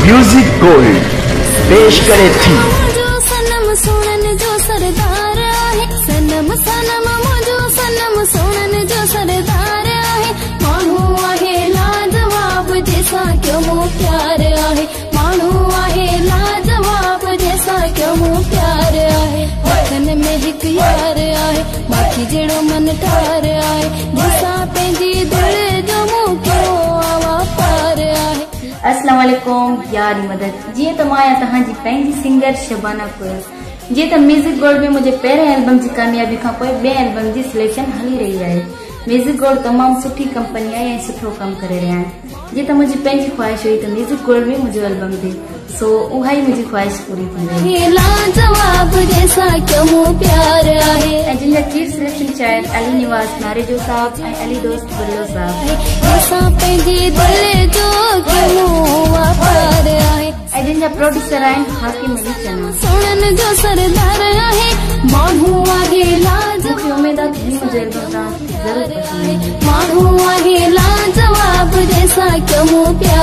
Music gold पेश करे थी। सनम सोणन जो सरदार आहे, सनम सनम मुंहिंजो सनम सोणन जो सरदार आहे। माण्हू आहे लाजवाब जंहिंसां कयो मूं प्यार आहे, माण्हू आहे लाजवाब जंहिंसां कयो मूं प्यार आहे। वतन में हिकु यार आहे, माखी जहिड़ो मन ठार आहे, जंहिंसां पंहिंजी दिलि जो मूं कयो आवा पार आहे। अस्सलाम वालेकुम यार मदद। जीअं त मां आहियां तव्हांजी पंहिंजी सिंगर शबाना कोयल। जीअं त म्यूज़िक गोल्ड में मुंहिंजे पहिरें एल्बम जी कामयाबी खां पोइ ॿिए एल्बम जी सिलेक्शन हली रही आहे। म्यूज़िक गोल्ड तमामु सुठी कंपनी आहे ऐं सुठो कमु करे रहिया आहिनि। जीअं त मुंहिंजी पंहिंजी ख़्वाहिश हुई त म्यूज़िक गोल्ड में मुंहिंजो एल्बम थिए, सो उहा ई मुंहिंजी ख़्वाहिश पूरी थी वई। लाजवाब जंहिंसां कयो मूं प्यार आहे। ऐं जिन जा चीफ सिलेक्शन शायर अली निवाज़ नारेजो साहब ऐं अली दोस्त बुरियो साहब, जंहिंसां पंहिंजी दिलि जो कयो मूं वापार आहे। ऐं जिन जा प्रोड्यूसर आहिनि हाकिम अली चना। सोणन जो सरदार आहे, माण्हू आहे लाजवाब। मूंखे उमेद आहे त ही मुंहिंजो एल्बम तव्हांखे ज़रूरु पसंदि ईंदो। माण्हू आहे लाजवाब जंहिंसां कयो मूं प्यार।